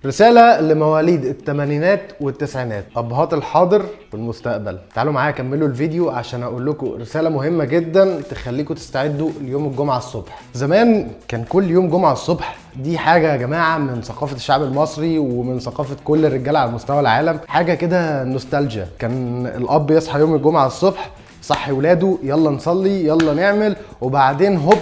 رسالة لمواليد الثمانينات والتسعينات، أبهات الحاضر والمستقبل. تعالوا معايا كملوا الفيديو عشان أقول لكم رسالة مهمة جدا تخليكم تستعدوا ليوم الجمعة الصبح. زمان كان كل يوم جمعة الصبح دي حاجة يا جماعة من ثقافة الشعب المصري ومن ثقافة كل الرجالة على مستوى العالم، حاجة كده نوستالجيا. كان الأب يصحى يوم الجمعة الصبح، صحي ولاده، يلا نصلي يلا نعمل، وبعدين هوب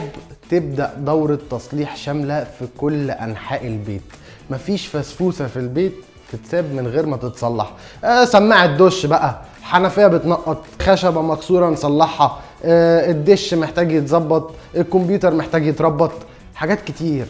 تبدأ دورة تصليح شاملة في كل أنحاء البيت. مفيش فسفوسة في البيت تتساب من غير ما تتصلح. سماعة دش بقى، حنفية بتنقط، خشبة مكسورة نصلحها، الدش محتاج يتظبط، الكمبيوتر محتاج يتربط، حاجات كتير.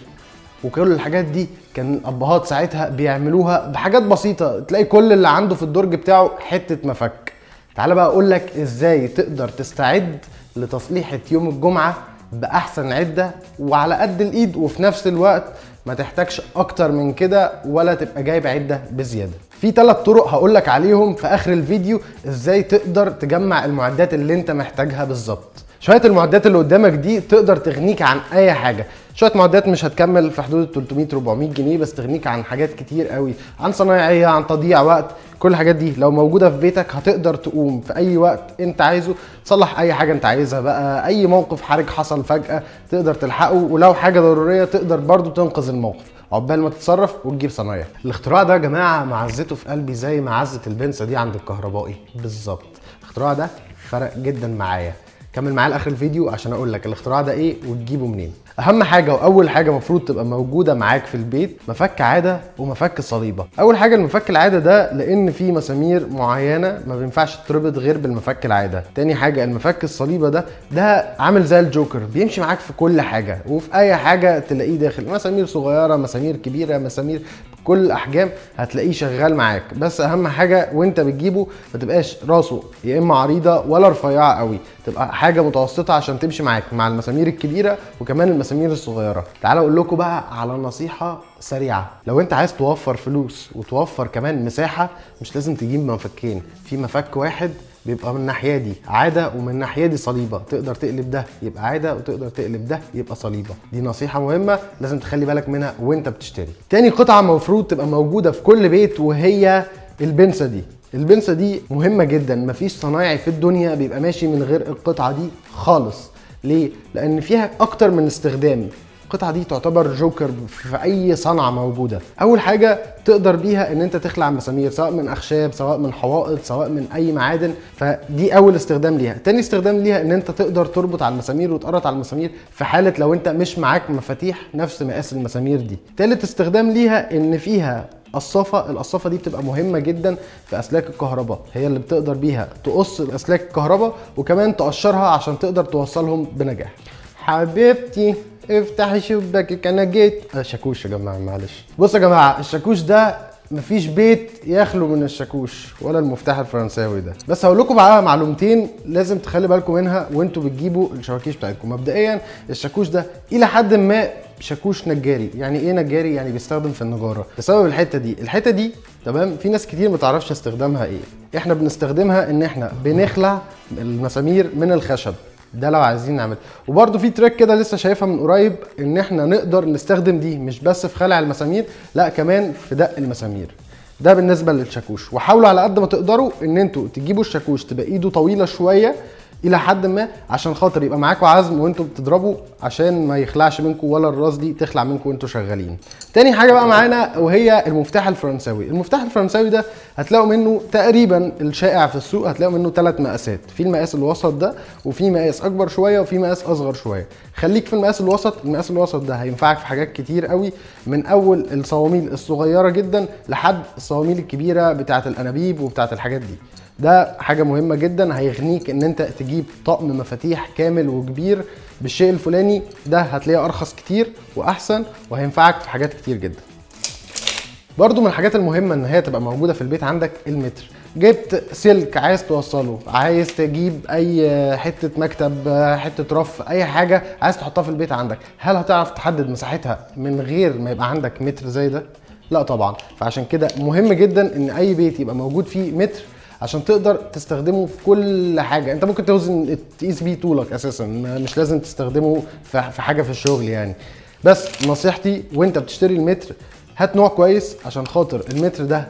وكل الحاجات دي كان الأبهات ساعتها بيعملوها بحاجات بسيطة، تلاقي كل اللي عنده في الدرج بتاعه حتة مفك. تعالى بقى أقولك إزاي تقدر تستعد لتصليحة يوم الجمعة بأحسن عدة وعلى قد الإيد، وفي نفس الوقت ما تحتاجش أكتر من كده ولا تبقى جايب عدة بزيادة. في 3 طرق هقولك عليهم في آخر الفيديو إزاي تقدر تجمع المعدات اللي انت محتاجها بالظبط. شوية المعدات اللي قدامك دي تقدر تغنيك عن أي حاجة. شوية معدات مش هتكمل في حدود 300-400 جنيه، بس تغنيك عن حاجات كتير قوي، عن صنايعية، عن تضييع وقت. كل الحاجات دي لو موجودة في بيتك هتقدر تقوم في أي وقت انت عايزه، تصلح أي حاجة انت عايزها بقى، أي موقف حرج حصل فجأة تقدر تلحقه، ولو حاجة ضرورية تقدر برضو تنقذ الموقف عقبال ما تتصرف وتجيب صنايع. الاختراع ده يا جماعة معزته في قلبي زي معزة البنسة دي عند الكهربائي بالظبط. الاختراع ده فرق جدا معايا. كمل معايا لاخر الفيديو عشان اقول لك الاختراع ده ايه وتجيبه منين. اهم حاجة واول حاجة المفروض تبقى موجودة معاك في البيت مفك عادة ومفك صليبه. اول حاجة المفك العادة ده لان في مسامير معينة ما بينفعش تتربط غير بالمفك العادة. تاني حاجة المفك الصليبه ده عامل زي الجوكر، بيمشي معاك في كل حاجة وفي اي حاجة تلاقيه داخل، مسامير صغيرة، مسامير كبيرة، مسامير بكل الاحجام هتلاقيه شغال معاك. بس اهم حاجة وانت بتجيبه ما تبقاش راسه يا اما عريضة ولا رفيعة قوي، تبقى حاجة متوسطه عشان تمشي معاك مع المسامير الكبيرة وكمان المسامير الصغيرة. تعالوا اقول لكم بقى على نصيحة سريعة، لو انت عايز توفر فلوس وتوفر كمان مساحة مش لازم تجيب مفكين، في مفك واحد بيبقى من الناحية دي عادة ومن الناحية دي صليبه، تقدر تقلب ده يبقى عادة وتقدر تقلب ده يبقى صليبه. دي نصيحة مهمة لازم تخلي بالك منها وانت بتشتري. تاني قطعه المفروض تبقى موجودة في كل بيت وهي البنسه دي. البنسه دي مهمة جدا، مفيش صنايعي في الدنيا بيبقى ماشي من غير القطعة دي خالص. ليه؟ لان فيها اكتر من استخدام. القطعة دي تعتبر جوكر في اي صنعه موجودة. اول حاجة تقدر بيها ان انت تخلع مسامير، سواء من اخشاب، سواء من حوائط، سواء من اي معادن، فدي اول استخدام ليها. تاني استخدام ليها ان انت تقدر تربط على المسامير وتقرط على المسامير في حاله لو انت مش معاك مفاتيح نفس مقاس المسامير دي. تالت استخدام ليها ان فيها قصافة. القصافة دي بتبقى مهمة جدا في أسلاك الكهرباء، هي اللي بتقدر بيها تقص أسلاك الكهرباء وكمان تقشرها عشان تقدر توصلهم بنجاح. حبيبتي افتحي شباكك انا جيت. شاكوش يا جماعة، معلش. بصوا يا جماعة، الشاكوش ده مفيش بيت يخلو من الشاكوش ولا المفتاح الفرنساوي ده. بس هقول لكم بقى معلومتين لازم تخلي بالكم منها وانتوا بتجيبوا الشواكيش بتاعتكم. مبدئيا الشاكوش ده الى حد ما شاكوش نجاري. يعني ايه نجاري؟ يعني بيستخدم في النجاره بسبب الحتة دي. الحتة دي تمام، في ناس كتير ما تعرفش استخدامها ايه. احنا بنستخدمها ان احنا بنخلع المسامير من الخشب ده لو عايزين نعمل. وبرده في تريك كده لسه شايفها من قريب، ان احنا نقدر نستخدم دي مش بس في خلع المسامير، لا كمان في دق المسامير. ده بالنسبة للشاكوش. وحاولوا على قد ما تقدروا ان انتوا تجيبوا الشاكوش تبقى ايده طويلة شوية الى حد ما عشان خاطر يبقى معاكم عزم وانتوا بتضربوا، عشان ما يخلعش منكم ولا الراس دي تخلع منكم وانتوا شغالين. تاني حاجة بقى معانا وهي المفتاح الفرنساوي. المفتاح الفرنساوي ده هتلاقوا منه تقريبا الشائع في السوق، هتلاقوا منه 3 مقاسات، في المقاس الوسط ده، وفي مقاس اكبر شوية، وفي مقاس اصغر شوية. خليك في المقاس الوسط. المقاس الوسط ده هينفعك في حاجات كتير قوي، من اول الصواميل الصغيرة جدا لحد الصواميل الكبيرة بتاعه الانابيب وبتاعه الحاجات دي. ده حاجة مهمة جدا، هيغنيك ان انت تجيب طقم مفاتيح كامل وكبير بالشيء الفلاني ده، هتلاقيه ارخص كتير واحسن وهينفعك في حاجات كتير جدا. برضو من الحاجات المهمة ان هي تبقى موجودة في البيت عندك المتر. جبت سلك عايز توصله، عايز تجيب اي حتة مكتب، حتة رف، اي حاجة عايز تحطها في البيت عندك، هل هتعرف تحدد مساحتها من غير ما يبقى عندك متر زي ده؟ لا طبعا. فعشان كده مهم جدا ان اي بيت يبقى موجود فيه متر عشان تقدر تستخدمه في كل حاجة. انت ممكن توزن تقيس بيه طولك اساسا، مش لازم تستخدمه في حاجة في الشغل يعني. بس نصيحتي وانت بتشتري المتر هات نوع كويس عشان خاطر المتر ده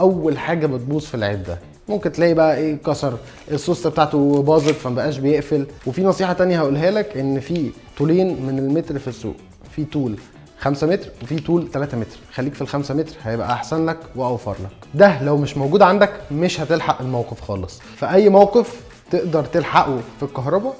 اول حاجة بتبوظ في العده، ممكن تلاقي بقى ايه كسر، السوسته بتاعته باظت فمبقاش بيقفل. وفي نصيحة تانية هقولها لك، ان في طولين من المتر في السوق، في طول 5 متر وفي طول 3 متر، خليك في ال 5 متر هيبقى احسن لك واوفر لك. ده لو مش موجود عندك مش هتلحق الموقف خالص. فاي موقف تقدر تلحقه في الكهرباء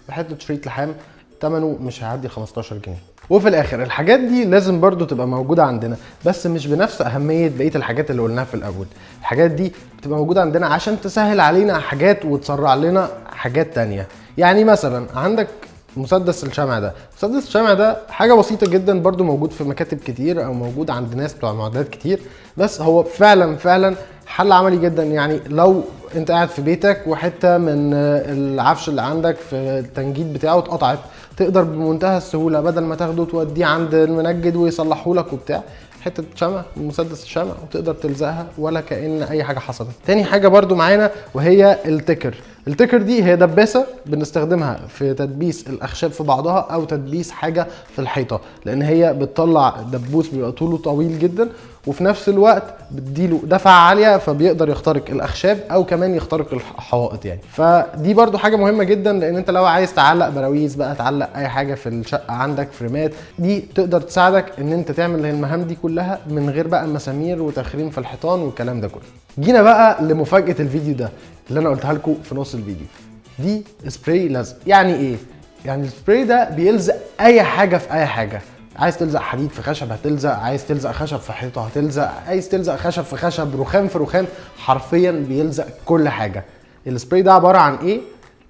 بحته شريط لحام ثمنه مش هيعدي 15 جنيه. وفي الاخر الحاجات دي لازم برضو تبقى موجودة عندنا، بس مش بنفس اهمية بقية الحاجات اللي قلناها في الاول. الحاجات دي بتبقى موجودة عندنا عشان تسهل علينا حاجات وتسرع لنا حاجات تانية. يعني مثلا عندك مسدس الشمع ده، مسدس الشمع ده حاجة بسيطة جدا، برضو موجود في مكاتب كتير او موجود عند ناس بتوع معدات كتير، بس هو فعلا فعلا حل عملي جدا. يعني لو انت قاعد في بيتك وحتة من العفش اللي عندك في التنجيد بتاعه اتقطعت، تقدر بمنتهى السهولة بدل ما تاخده توديه عند المنجد ويصلحه لك وبتاع، حتة شمع، مسدس الشمع، وتقدر تلزقها ولا كأن اي حاجة حصلت. تاني حاجة برضو معانا وهي التكر. التكر دي هي دباسه بنستخدمها في تدبيس الاخشاب في بعضها او تدبيس حاجة في الحيطة، لان هي بتطلع دبوس بيبقى طوله طويل جدا، وفي نفس الوقت بتديله دفعه عالية فبيقدر يخترق الاخشاب او كمان يخترق الحوائط يعني. فدي برضو حاجة مهمة جدا، لان انت لو عايز تعلق براويز بقى، تعلق اي حاجة في الشقة عندك، فريمات، دي تقدر تساعدك ان انت تعمل المهام دي كلها من غير بقى مسامير وتخريم في الحيطان والكلام ده كله. جينا بقى لمفاجاه الفيديو ده اللي انا قلتها لكم في نص الفيديو، دي سبراي لزق. يعني ايه؟ يعني السبراي ده بيلزق اي حاجة في اي حاجة. عايز تلزق حديد في خشب هتلزق، عايز تلزق خشب في حيطة هتلزق، عايز تلزق خشب في خشب، رخام في رخام، حرفيا بيلزق كل حاجة. السبراي ده عبارة عن ايه؟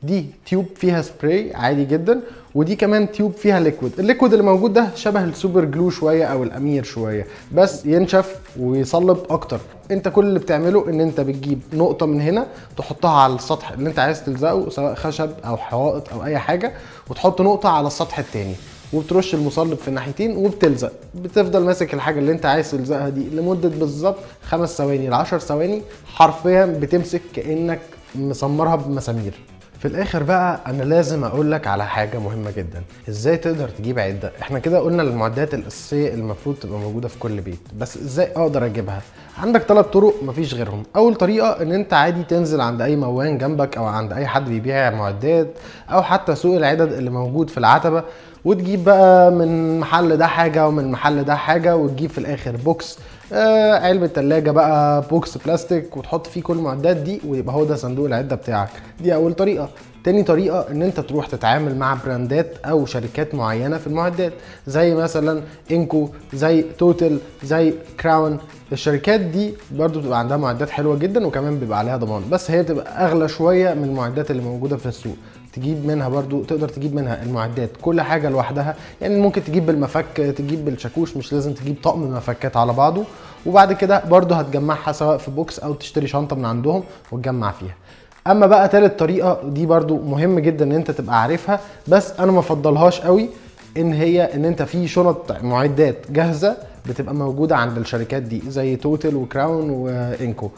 دي tube فيها سبراي عادي جدا، ودي كمان tube فيها liquid. ال liquid اللي موجود ده شبه ال super glue شوية او الامير شوية، بس ينشف ويصلب اكتر. انت كل اللي بتعمله ان انت بتجيب نقطة من هنا تحطها على السطح اللي انت عايز تلزقه، سواء خشب او حوائط او اي حاجة، وتحط نقطة على السطح التاني، وبترش المصلب في الناحيتين وبتلزق. بتفضل ماسك الحاجة اللي انت عايز تلزقها دي لمدة بالظبط 5 ثواني ل 10 ثواني، حرفيا بتمسك كانك مسمرها بمسامير. في الاخر بقى انا لازم اقول لك على حاجة مهمة جدا، ازاي تقدر تجيب عده. احنا كده قلنا المعدات الاساسية المفروض تبقى موجودة في كل بيت، بس ازاي اقدر اجيبها؟ عندك 3 طرق مفيش غيرهم. اول طريقه ان انت عادي تنزل عند اي موان جنبك او عند اي حد بيبيع معدات او حتى سوق العدد اللي موجود في العتبة، وتجيب بقى من محل ده حاجة ومن محل ده حاجة، وتجيب في الاخر box، علبة تلاجة بقى، box بلاستيك، وتحط فيه كل المعدات دي، ويبقى هو ده صندوق العدة بتاعك. دي اول طريقه. تاني طريقه ان انت تروح تتعامل مع براندات او شركات معينة في المعدات، زي مثلا انكو، زي توتال، زي كراون. الشركات دي برضو بتبقى عندها معدات حلوة جدا، وكمان بيبقى عليها ضمان، بس هي بتبقى اغلى شوية من المعدات اللي موجودة في السوق. تجيب منها برضو، تقدر تجيب منها المعدات كل حاجة لوحدها، يعني ممكن تجيب بالمفك، تجيب بالشاكوش، مش لازم تجيب طقم مفكات على بعضه. وبعد كده برضو هتجمعها سواء في box او تشتري شنطه من عندهم وتجمع فيها. اما بقى تالت طريقه، دي برضو مهم جدا ان انت تبقى عارفها، بس انا ما افضلهاش قوي، ان هي ان انت في شنط معدات جاهزة بتبقى موجودة عند الشركات دي زي توتال وكراون وانكو.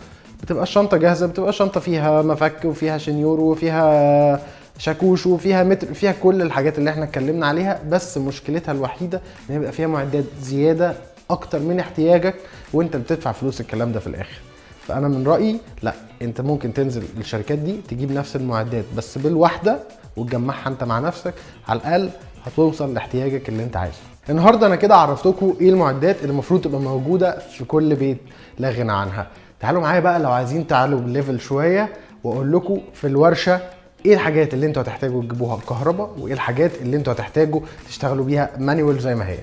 بتبقى الشنطة جاهزة، بتبقى الشنطة فيها مفك وفيها شنيور وفيها شاكوش وفيها متر، فيها كل الحاجات اللي احنا اتكلمنا عليها. بس مشكلتها الوحيدة ان هي بيبقى فيها معدات زيادة اكتر من احتياجك، وانت بتدفع فلوس الكلام ده في الاخر. فانا من رايي لا، انت ممكن تنزل الشركات دي تجيب نفس المعدات بس بالواحده وتجمعها انت مع نفسك، على الاقل هتوصل لاحتياجك اللي انت عايزه. النهارده انا كده عرفتكم ايه المعدات اللي المفروض تبقى موجودة في كل بيت لا غنى عنها. تعالوا معايا بقى لو عايزين تعالوا بال level شوية، واقول لكم في الورشة ايه الحاجات اللي انتوا هتحتاجوا تجيبوها بكهرباء، وايه الحاجات اللي انتوا هتحتاجوا تشتغلوا بيها manual زي ما هي.